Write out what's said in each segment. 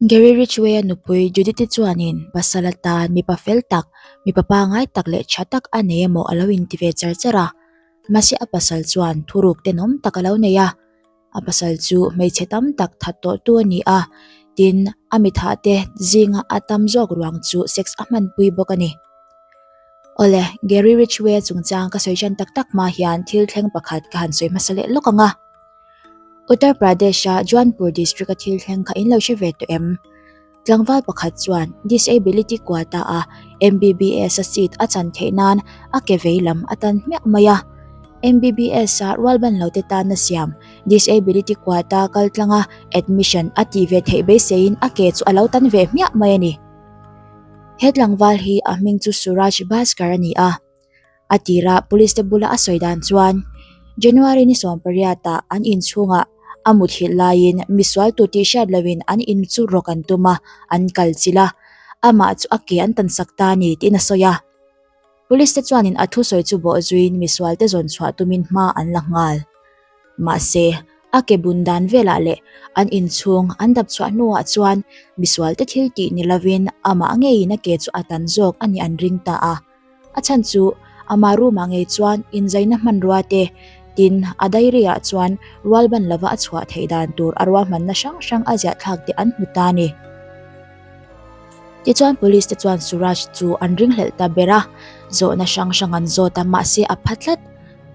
Gary Ridgway-a nupui Judith-i chuanin pasal atan mipa fel tak, mipa pangngai tak leh tha tak a nei emaw a lo inti ve char char a. Mahse a pasal chuan thuruk tenawm tak a lo nei a. A pasal chu hmeichhe tam tak that tawhtu a ni a, tin a mithahte zinga a tam zawk ruang chu sex a hmanpui bawk a ni. Awle, Gary Ridgway-a chungchang ka sawi tan tak tak hma hian thil thleng pakhat ka han sawi hmasa leh lawk ang a. Uttar Pradesh-a Jaunpur district-a thil thleng kha in lo hre ve tawh em? Tlangval pakhat chuan disability quota-a MBBS-a seat a chan theih nan a ke vei lam a tan hmiah mai a. MBBS-a rualban lote tana siam disability quota kaltlanga admission a tih ve theih beiseiin a ke chu a lo tan ve hmiah mai a ni. He tlangval hi a hming chu Suraj Bhaskar a ni a. A tira police te bula a sawi dan chuan January ni sawmpariatah an inchhungah a muthilh laiin misual tu tih hriat loin an in chu rawk an tum a, an kal chilh a, amah chu a ke an tan sak ta a ni tiin a sawi a. Police te chuanin a thusawi chu bawh zuiin misual te zawn chhuah tumin hma an la nghal. Mahse, a ke bun dan velah leh an inchhung an dap chhuah hnuah chuan misual te thil tih ni lovin amah ngeiin a ke chu a tan zawk a nih an ring ta a. A chhan chu ama room ah ngei chuan inzaina hmanrua te, tin a diary ah chuan rualban lova a chhuah theih dan tur a ruahmanna hrang hrang a ziah thlak te an hmu ta a ni. Tichuan police te chuan Suraj chu an ringhlelh ta ber a, zawhna hrang hrang an zawt a mahse a pha tlat.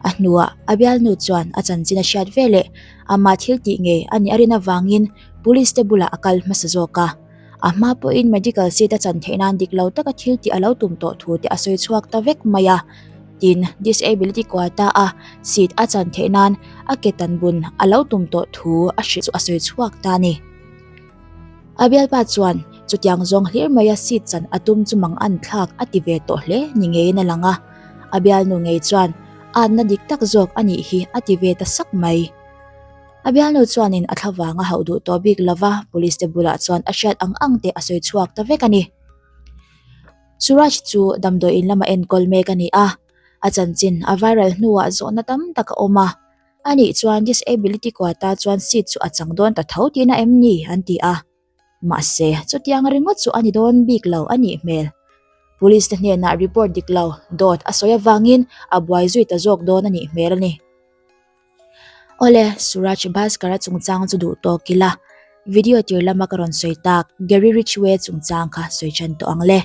A hnuah a bialnu chuan a chanchin a hriat veleh amah thil tih ngei a nih a rin avangin police te bulah a kal hmasa zawk a. A hma pawhin medical seat a chan theih nan dik lo taka thil tih a lo tum tawh thu te a sawi chhuak ta vek mai a. Tin, disability quota a seat a chan theih nan a ke tan bun a lo tum tawh thu a hrilh chu a sawi chhuak ta a ni. A bialpa chuan chutiang zawng hlir maia seat chan a tum chu mang an thlak a ti ve tawh hle ni ngeiin a lang a. A bialnu ngei chuan atna dik tak zawk a nih hi a ti ve ta sak mai. A bialnu chuanin a thlavang a hauh duh tawh bik lova, police te bulah chuan a hriat ang ang te a sawi chhuak ta vek a ni. Suraj chu damdawiin lama enkawl mek a ni a, a chanchin a viral hnuah zawhna tam tak a awm a. Anih chuan disability quota chuan seat chu a chang dawn ta tho tihna em ni? an ti a. Mahse, chutiang ringawt chu a ni dawn bik lo a nih hmel. Police te hnenah report dik lo, dawt a sawi avangin a buai zui ta zawk dawn a nih hmel a ni. Awle, Suraj Bhaskar-a chungchang chu duh tawk ila, video tir lama ka rawn sawi tak Gary Ridgway chungchang kha sawi than tawh ang le.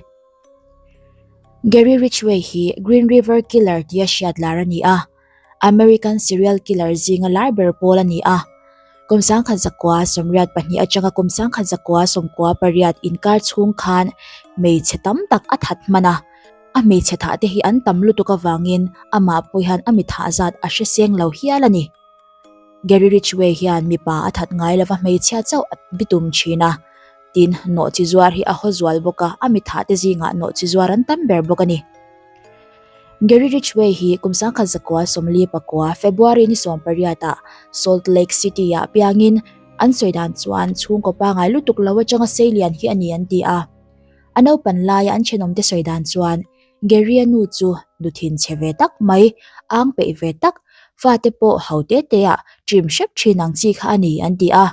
Gary Ridgway hi Green River Killer tia hriat lar a ni a, American serial killer zinga lar ber pawl a ni a. Kum 1992 atanga kum 1998 inkar chhung khan hmeichhe tam tak a that hman a. A hmeichhe thah te hi an tam lutuk avangin amah pawh hian a mi thah zat a hre seng lo hial a ni. Gary Ridgway hian mipa a that ngai lova hmeichhia chauh a bitum thin a, tin nawhchi zuar hi a haw zual bawk a, a mi thah te zingah nawhchi zuar an tam ber bawk a ni. Gary Ridgway hi kum 1944 February ni 18 ah Salt Lake City ah piangin an sawi dan chuan chhungkaw pangai lutuk lo atanga seilian hi a ni an ti a. A naupan laia an thenawmte sawi dan chuan Gary-a nu chu nuthin chhe ve tak mai, ang peih ve tak, fate pawh ho te te ah trim hrep thin ang chi kha a ni an ti a.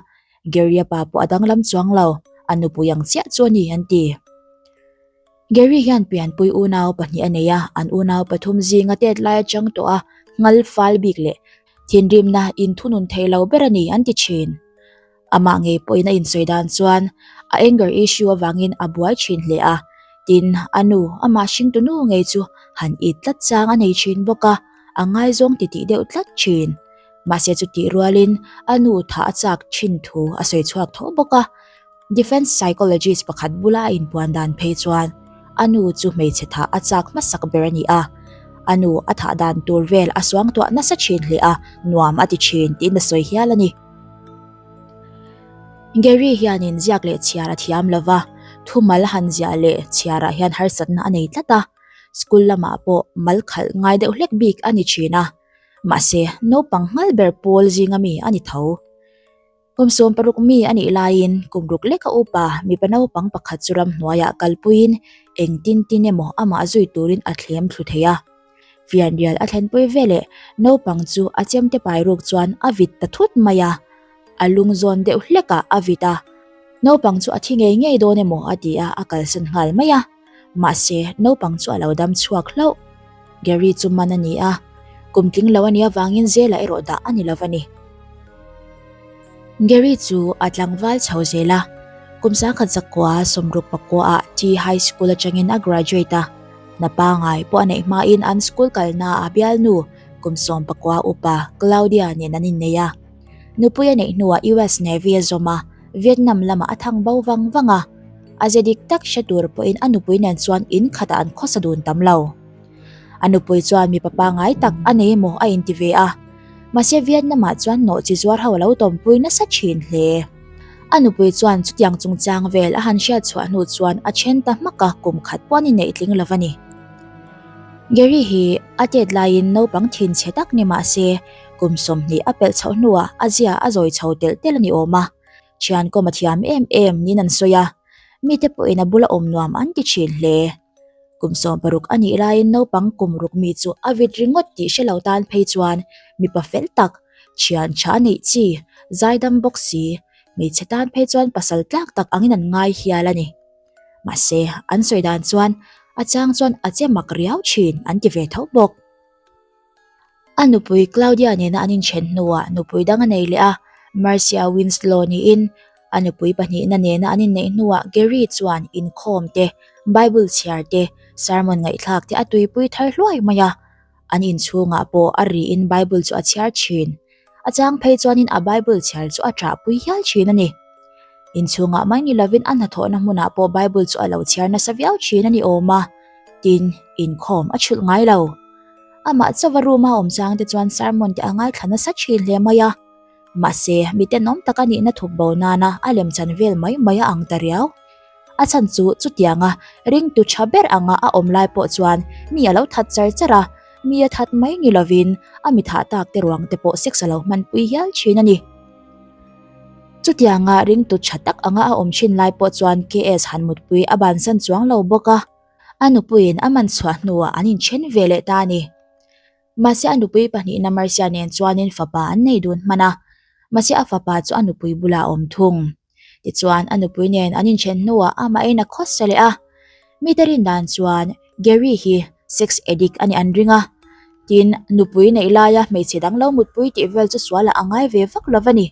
Gary-a pa pawh a danglam chuang lo, a nupui ang chiah chu a ni an ti. Gary hian pianpui unau pahnih a nei a, an unau pathum zinga tet lai atang tawh a ngal fal bik leh thinrimna inthunun thei lo ber a ni an ti thin. Amah ngei pawhin a insawi dan chuan a anger issue avangin a buai thin hle a, tin a nu amah hringtu nu ngei chu han it tlat chang a nei thin bawk a, a ngaizawng titih deuh tlat thin. Mahse chutih rualin a nu tha a chak thin thu a sawi chhuak tho bawk a. Defence psychologist pakhat bula a inpuan dan phei chuan a nu chu hmeichhe thah a chak hmasak ber a ni a, a nu a thah dan tur vel a suangtuah nasa thin hle a, nuam a ti thin tiin a sawi hial a ni. Gary hianin ziak leh chhiar a thiam lo va, thumal han ziah leh chhiarah hian harsatna a nei tlat a, school lamah pawh mal khalh ngai deuh hlek bik a ni thin a, mahse naupang nghal ber pawl zinga mi a ni tho. Kum 60 mi a nih laiin kum ruk leka upa mipa naupang pakhat chu ramhnuaiah kalpuiin engtin tin emaw amah zui turin a thlem thlu thei a. Fianrial a thlenpui veleh naupang chu a chemte pai ruk chuan a vit ta thut mai a, a lung zawn deuh hlekah a vit a. Naupang chu a thi ngei ngei dawn emaw a ti a, a kalsan nghal mai a. Mahse, naupang chu a lo dam chhuak hlauh. Gary chu man a ni a, kum tling lo a nih avangin zela erawh dah a ni lo a ni. Gary chu a tlangval chho zel a, kum sangkhat zakua sawmruk pakuaah T High School atangin a graduate a, hna pangai pawh a neih hmain an school kalnaah bialnu kum 11 upa Claudia nen an innei a. Nupui a neih hnuah US Navy a zawm a, Vietnam lamah a thang bo vang vang a. A ze dik tak hre tur pawhin a nupui nen chuan in khatah an khawsa dun tam lo. A nupui chuan mipa pangngai tak a nei emaw a inti ve a. Mahse Vietnam-ah chuan nawhchi zuar ho a lo tawmpui nasa thin hle. A nupui chuan chutiang chungchang vel a han hriat chhuah hnu chuan a then ta hmak a, kum khat pawh an inneih tling lo a ni. Gary hi a tet laiin naupang thinchhe tak ni mah se, Kum 20 a pelh chhoh hnuah a zia a zawi chho telh telh a ni awm a, thiankawm a thiam em em niin an sawi a, mite pawhin a bula awm nuam an ti thin hle. Kum 60 a nih laiin naupang kum ruk mi chu a vit ringawt tih hre lo tan phei chuan mipa fel tak, thian tha a neih chi, zaidam bawk si, hmeichhe tan phei chuan pasal tlak tak angin an ngai hial a ni. Mahse, an sawi dan chuan a chang chuan a che mak riau thin an ti ve tho bawk. A nupui Claudia nena an inthen hnuah nupui dang a nei leh a, Marcia Winslow niin a nupui pahnihna nena an inneih hnuah Gary chuan inkhawm te, Bible chhiar te, sermon ngaihthlak te a tuipui thar hluai mai a. An inchhungah pawh a riin Bible chu a chhiar thin. A chang phei chuanin a Bible chhiar chu a ṭahpui hial thin a ni. Inchhungah mai ni lovin a hnathawhna hmunah pawh Bible chu a lo chhiar nasa viau thin a ni awm a, tin, inkhawm a chhulh ngai lo. Amah chauva room a awm chang te chuan sermon te a ngaithla nasa thin hle mai a. Mahse, mi tenawm tak a nihna thup bo nana a lemchan vel mai mai a ang ta riau. A chhan chu chutianga ringtu tha ber anga a awm lai pawh chuan mi a lo that char char a, mi a that mai ni lovin a mi thah tak te ruang te pawh sex a lo hmanpui hial thin a ni. Chutianga ringtu tha tak anga a awm thin lai pawh chuan KS han mutpui a bansan chuang lo bawk a. A nupuiin a man chhuah hnuah an inthen ve leh ta a ni. Mahse a nupui pahnihna Marcia nen chuanin fapa an nei dun hman a, mahse a fapa chu a nupui bulah a awm thung. Tichuan a nupui nen an inthen hnuah amahin a khawsa leh a. Mite rin dan chuan Gary hi sex addict a nih an ring a, Tin, nupui neih laia hmeichhe dang lo mutpui tih vel chu sualah a ngai ve vak lo a ni.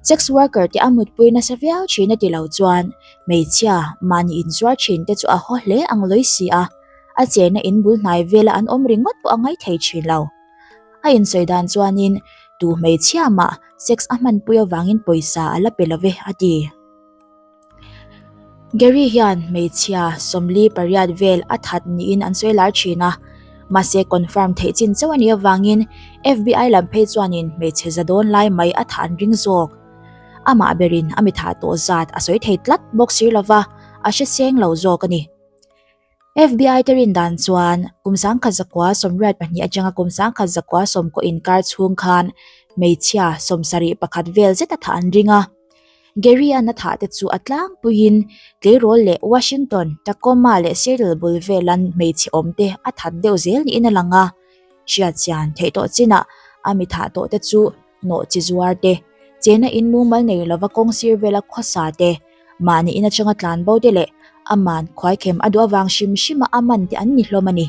Sex worker te a mutpui nasa viau thin a ti lo chuan hmeichhia mahni inzuar thin te chu a haw hle ang lawi si a, a chenna in bul hnai vela an awm ringawt pawh a ngai thei thin lo. A insawi dan chuanin tu hmeichhia mah sex a hmanpui avangin pawisa a la pe lo ve a ti. Gary hian hmeichhia 48 vel a that niin an sawi lar thin a, mahse confirm theih chin chauh a nih avangin FBI lam phei chuanin hmeichhe za dawn lai mai a thah an ring zawk. Amah berin a mi thah tawh zat a sawi thei tlat bawk si lova, a hre seng lo zawk a ni. FBI te rin dan chuan kum 1982 atanga kum 1990 inkar chhung khan hmeichhia 71 vel zet a thah an ring a. Gary-a'n a thah te chu a tlangpuiin tleirawl leh Washington, Tacoma leh Seattle bul velan hmeichhe awm te a that deuh zel niin a lang a. Hriatchian theih tawh chinah a mi thah tawh te chu nawh chi zuar te, chena in mumal nei lova kawng sir vela khawsa te, mahni in atanga tlan bo te leh aman khuaikhem a duh avang hrim hrima a man te an ni hlawm a ni.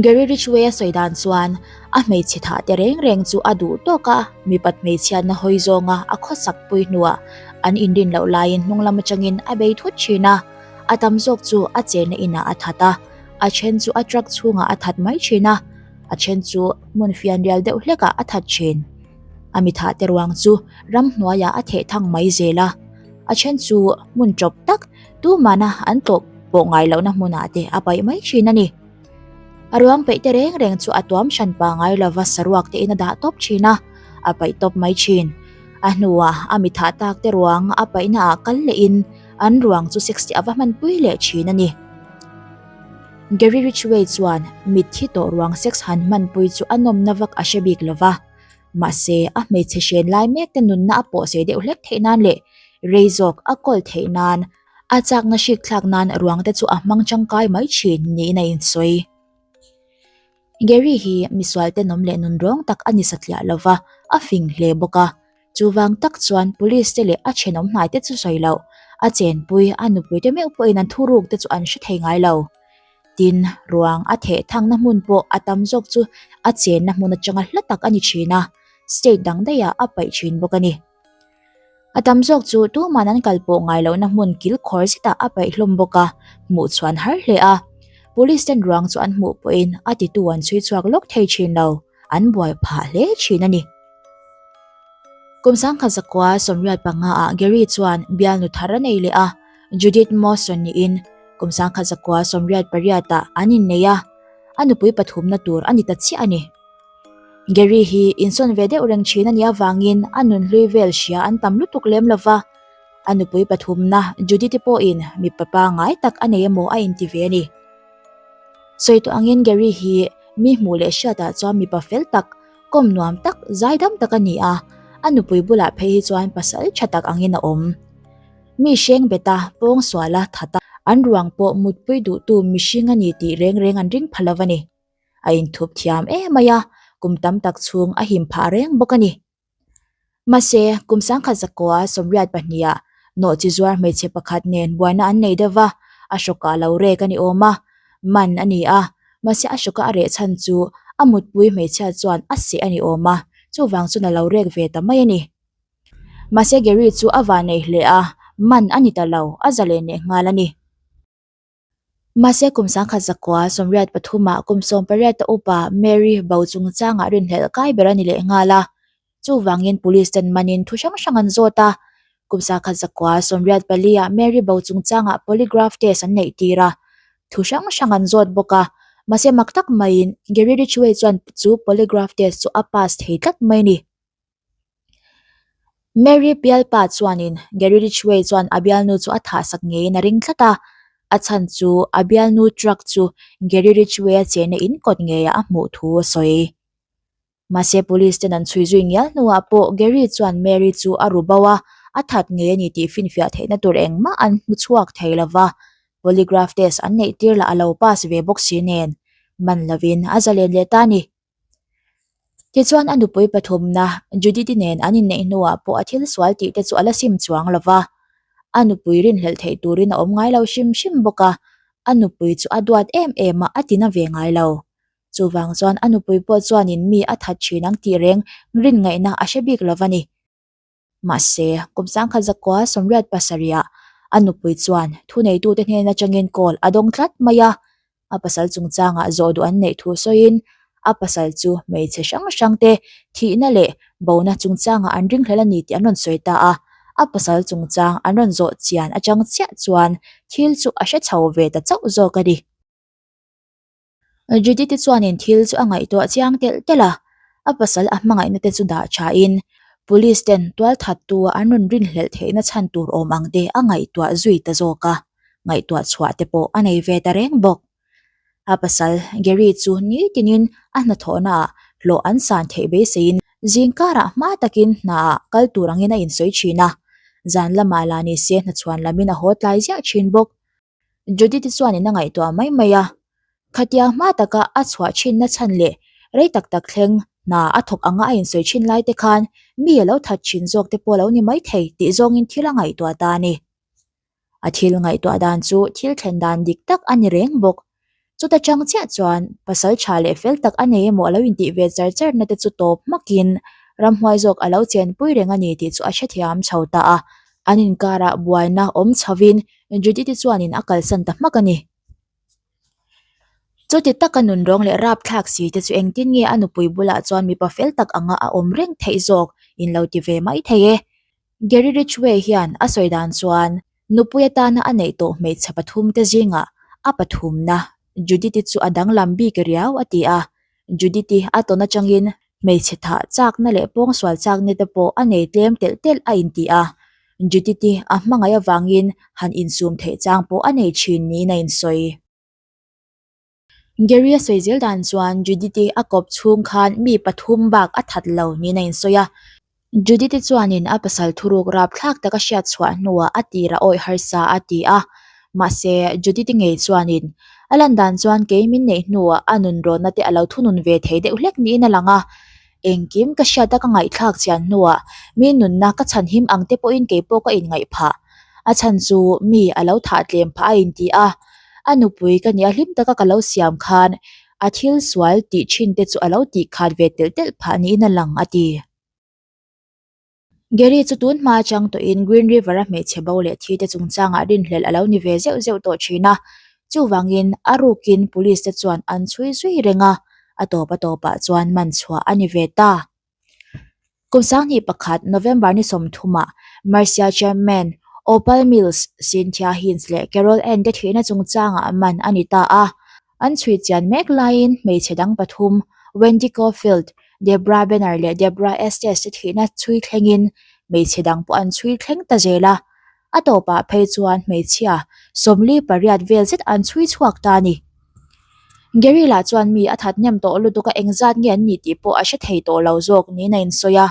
Gary Ridgway-a sawi dan chuan a hmeichhe thah te reng reng chu a duh tawk a, mipat hmeichhiatna hawi zawnga a khawsak pui hnuah an inrin loh laiin hnung lam atangin a bei thut thin a, a tam zawk chu a chenna inah a that a, a then chu a truck chhungah a that mai thin a, a then chu hmun fianrial deuh hlekah a that thin. A mi thah te ruang chu ramhnuaiah a theh thang mai zel a, a then chu hmun tawp tak tumana an tlawh pawh ngai lohna hmunah te a paih mai thin a ni. A ruang peih te reng reng chu a tuam hran pa ngai lova saruak te in a dah tawp thin a, a paih tawp mai thin. A hnuah a mi thah tak te ruang a paihna ah kal leh in an ruang chu sex te a va hmanpui leh thin a ni. Gary Ridgway chuan mitthi tawh ruang sex han hmanpui chu a nawmna vak a hre bik lova. Mahse, a hmeichhe hren lai mek te nunna a pawh sei deuh hlek theih nan leh rei zawk a kawl theih nan a chakna hrik thlak nan ruang te chu a hmang tangkai mai thin niin a insawi. Gary hi misual tenawm leh nunrawng tak a ni satliah lova, a fing hle bawk a. Chuvang tak chuan police te leh a thenawm hnai te chu sawi loh, a chenpui a nupui te meuh pawhin an thuruk te chu an hre thei ngai lo. Tin, ruang a theh thangna hmun pawh a tam zawk chu a chenna hmun atanga hla tak a ni thin a, state dang daihah a paih thin bawk a ni. A tam zawk chu tuman an kal pawh ngai lohna hmun kilkhawr zetah a paih hlawm bawk a, hmuh chhuan har hle a. Police ten ruang chu an hmuh pawhin a titu an chhui chhuak lawk thei thin lo, an buai phah hle thin a ni. Kum sangkhat zakua 85 ah Gary chuan bialnu thar a nei leh a, Judith Mawson niin kum sangkhat zakua 88 ah an innei a, a nupui pathumna tur a ni ta chiah a ni. Gary hi insawn ve deuh reng thin a nih avangin a nunhlui vel hria an tam lutuk lem lo va, a nupui pathumna Judith-i pawhin mipa pangngai tak a nei emaw a inti ve a ni. Sawi tawh angin Gary hi mi hmuh leh hriatah chuan mipa fel tak, kawm nuam tak, zaidam tak a ni a, a nupui bulah phei hi chuan pasal tha tak angin a awm. Mi hreng beta pawngsuala that a, an ruang pawh mutpui duhtu mihring a ni tih reng reng an ring pha lo a ni. A inthup thiam em mai a, kum tam tak chhung a him phah reng bawk a ni. Mahse, kum sangkhat zakua 82 ah nawhchi zuar hmeichhe pakhat nen buaina an nei deuh va, a hrawkah lo rek a ni awm a, man a ni a, mahse a hrawka a reh chhan chu a mutpui hmeichhia chuan a seh a ni awm a, chuvang chuan a lo rek ve ta mai a ni. Mahse Gary chu a vanei hle a, man a ni ta lo, a zalen leh nghal a ni. Mahse kum sangkhat zakua 83 ah kum 18 a upa Mary bo chungchangah rinhlelh kai ber a ni leh nghal a. Chuvangin police ten manin thu hrang hrang an zawt a. Kum sangkhat zakua 84 ah Mary bo chungchangah polygraph test an neih tir a. Thu hrang hrang an zawt bawk a. Mahse mak tak maiin Gary Ridgway chuan chu polygraph test chu a pass thei tlat mai a ni. Mary Pialpa chuanin Gary Ridgway chuan a bialnu chu a thahsak ngeiin a ring tlat a, a chhan chu a bialnu truck chu Gary Ridgway-a chenna in kawt ngeiah a hmuh thu a sawi. Mahse police ten an chhui zui ngial hnuah pawh Gary chuan Mary chu a ru bo a, a that ngei a ni tih finfiah theihna tur engmah an hmu chhuak thei lo va, polygraph test an neih tir lah a lo pass ve bawk si nen, man lovin a zalen leh ta a ni. Tichuan a nupui pathumna Judith-i nen an inneih hnuah pawh a thil sual tih te chu a la sim chuang lo va. A nupui rinhlelh theih turin a awm ngai lo hrim hrim bawk a, a nupui chu a duat em em a, a tina ve ngai lo. Chuvang chuan a nupui pawh chuanin mi a that thin ang tih reng rin ngaihna a hre bik lo va ni. Mahse, kum sangkhat zakua 87 ah a nupui chuan thuneitute hnen atangin call a dawng tlat mai a, a pasal chungchangah zawh duh an neih thu sawiin a pasal chu hmeichhe hrang hrangte thihna leh bona chungchangah an ringhlel a ni tih an rawn sawi ta a, a pasal chungchang an rawn zawh chian atang chiah chuan thil chu a hre chho ve ta chauh zawk a ni. Judith-i chuanin thil chu a ngaihtuah chiang telh telh a, a pasal a hmangaihna te chu dah thain police ten tualthattu an rawn rinhlelh theihna chhan tur awm ang te a ngaihtuah zui ta zawk a, ngaihtuah chhuah te pawh a nei ve ta reng bawk. A pasal Gary chu nitinin a hnathawhnaah hlawh an san theih beiseiin zingkarah hma takin hnaah kal tur angin a insawi thin a, zan lamah lah ni se hnachhuan lamin a haw tlai ziah thin bawk. Judith-i chuanin a ngaihtuah mai mai a, khatia hma taka a chhuah thinna chhan leh rei tak tak thleng hna a thawk anga a insawi thin lai te khan mi a lo that thin zawk te pawh a lo ni mai thei tih zawngin thil a ngaihtuah ta a ni. A thil ngaihtuah dan chu thil thlen dan dik tak a ni reng bawk. Chuta chang chiah chuan pasal tha leh fel tak a nei emaw a lo intih ve char char na te chu tawp hmakin ramhuai zawk a lo chenpui reng a ni tih chu a hrethiam chho ta a. An inkarah buaina awm chhovin Judith-i chuanin a kalsan ta hmak a ni. Chuti taka nunrawng leh rapthlak si te chu engtin nge a nupui bulah chuan mipa fel tak anga a awm reng theih zawk in lo ti ve mai thei e. Gary Ridgway hian a sawi dan chuan nupui atana a neih tawh hmeichhe pathum te zingah a pathumna Judith-i chu a danglam bik riau a ti a, Judith-i a tawn atangin hmeichhe thah chakna leh pawngsual chakna te pawh a nei tlem telh telh a inti a, Judith-i a hmangaih avangin han insum theih chang pawh a nei thin niin a insawi. Gary a sawi zel dan chuan Judith-i a kawp chhung khan mi pathum bak a that lo niin a insawi a. Judith-i chuanin a pasal thuruk rapthlak taka hriat chhuah hnuah a tir a awih harsa a ti a. Mahse, Judith-i ngei chuanin a lan dan chuan kei min neih hnuah a nunrawnna te a lo thunun ve thei deuh hlek niin a lang a. Engkim ka hriat a ka ngaihthlak chian hnuah mi nunna ka chhanhim ang te pawhin kei pawh ka inngaih phah. A chhan chu mi a lo thah tlem phah a inti a, a nupui ka nih a hlim taka ka lo siam khan a thil sual tih thin te chu a lo tih khat ve telh telh phah niin a lang a ti. Gary chu tun hma atang tawhin Green River-a hmeichhe bo leh thi te chungchangah rinhlelh a lo ni ve zeuh zeuh tawh thin a, chuvangin a rukin police te chuan an chhui zui reng a, a tawp a tawpah chuan man chhuah a ni ve ta. Kum sanghnih pakhat November ni sawmthumah Marcia Chapman, Opal Mills, Cynthia Hinds leh Carol Ann te thihna chungchangah man a ni ta a. An chhui chian mek laiin hmeichhe dang pathum Wendy Caufield, Debra Banner leh Debra Estes te thihna chhui thlengin hmeichhe dang pawh an chhui thleng ta zel a. A tawpah phei chuan hmeichhia 48 vel zet an chhui chhuak ta a ni. Gary lah chuan mi a that hnem tawh lutuk a engzat nge an nih tih pawh a hre thei tawh lo zawk niin a insawi a.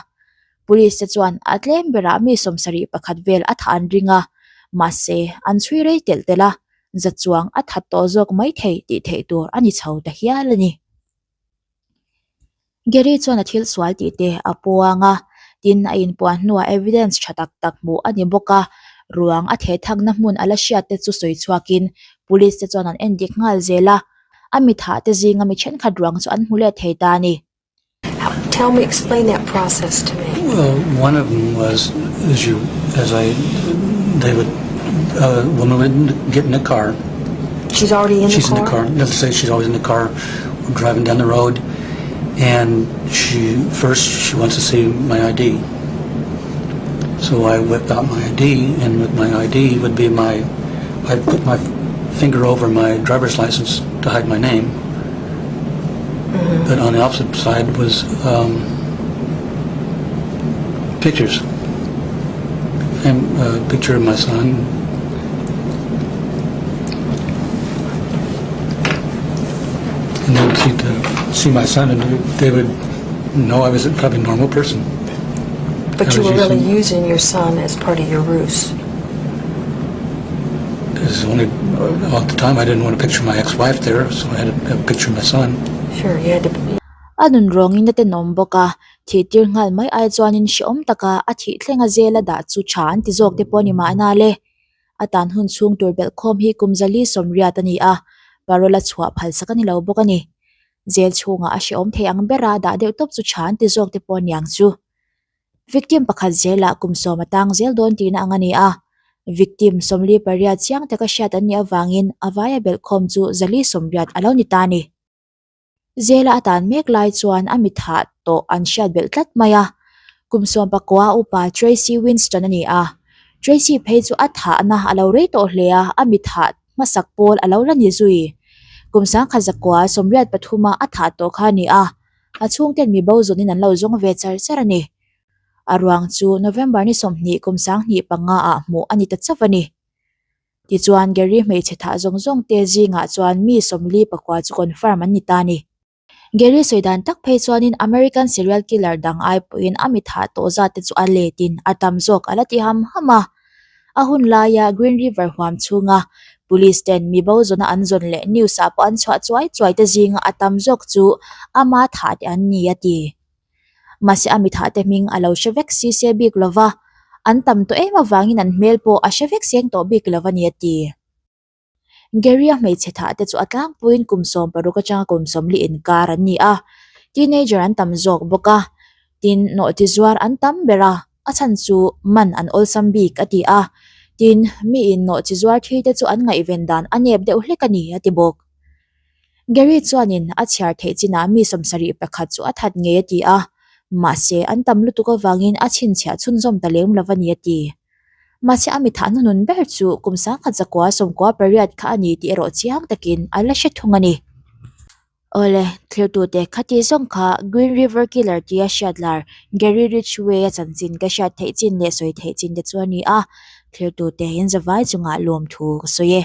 Police te chuan a tlem berah mi 71 vel a thah an ring a, mahse an chhui rei telh telh a, za chuang a that tawh zawk mai thei tih theih tur a ni chho ta hial a ni. Gary chuan a thil sual tih te a puang a, tin a inpuan hnuah evidence tha tak tak hmuh a ni bawk a, ruang a theh thakna hmun a la hriat te chu sawi chhuakin police te chuan an en dik nghal zel a, a mi thah te zinga mi thenkhat ruang chu an hmu let thei ta a ni. Tell me, explain that process to me. Well, one of them was as you as I they would a woman would get in the car. She's already in the She's car? in the car. Let's say she's always in the car. We're driving down the road, and she first she wants to see my ID. So I whipped out my ID, and with my ID would be my I'd put my finger over my driver's license to hide my name. But on the opposite side was um, pictures. And a picture of my son. And they would see, the, see my son, and they would know I was probably a normal person. But I you was were really using- using your son as part of your ruse. It was only at the time I didn't want to picture my ex-wife there, so I had to have a picture of my son. Sure, you had to. A nun rawngin a tenawm bawk a, thih tir nghal mai ai chuanin hrehawm taka a thih thlenga zela dah chu tha an ti zawk te pawh a ni mahna le. A tan hun chhung tur belhkhawm hi kum zali sawmriat a ni a, parole a chhuah phalsak a ni lo bawk a ni. Zel chhungah a hrehawm thei ang bera dah deuh tawp chu tha an ti zawk te pawh a niang chu. Victim pakhat zelah kum sawm a tang zel dawn tihna ang a ni a, victim 48 chiang taka hriat an nih avangin a vaia belhkhawm chu 480 a lo ni ta a ni. Zela a tan mek lai chuan a mi thah tawh an hriat belh tlat mai a, kum 19 upa Tracy Winston a ni a, Tracy phei chu a thahna a lo rei tawh hle a, a mi thah hmasak pawl a lo la ni zui. Kum 1983 a a thah tawh kha a ni a, A chhungten mi bo zawnin an lo zawng ve char char a ni. A ruang chu November ni 20 kum 2005 ah hmuh a ni ta chauh a ni. Tichuan Gary hmeichhe thah zawng zawng te zingah chuan mi 44 chu confirm an ni ta a ni. Gary sawi dan tak phei chuanin American serial killer dang ai pawhin a mi thah tawh zat te chu a letin a tam zawk a la ti ham ham a. A hun laia Green River huam chhunga Police ten mi bo zawna an zawn leh news ah pawh an chhuah chuai chuai te zinga a tam zawk chu ama thah te an ni a ti. Mahse a mi thah te hming a lo hre vek si se bik lova, an tam tawh em avangin an hmel pawh a hre vek seng tawh bik lo a ni a ti. Gary-a hmeichhe thah te chu a tlangpuiin kum 16 atanga kum 40 inkar an ni a, teenager an tam zawk bawk a, tin nawhti zuar an tam ber a, a chhan chu man an awlsam bik a ti a, tin miin nawhchi zuar thi te chu an ngaihven dan a nep deuh hlek a ni a ti bawk. Gary chuanin a chhiar theih chinah mi 71 chu a that ngei a ti a, mahse an tam lutuk avangin a chhinchhiah chhunzawm ta lem lo a ni a ti. Mahse a mi thah hnunun ber chu kum 1998 kha a ni tih erawh chiang takin a la hre thung a ni. Awle, thlirtute khati zawng kha Green River Killer tia hriat lar Gary Ridgway-a chanchin ka hriat theih chin leh sawi theih chin te chu a ni a, thlirtute in zavai chungah lawmthu ka sawi e.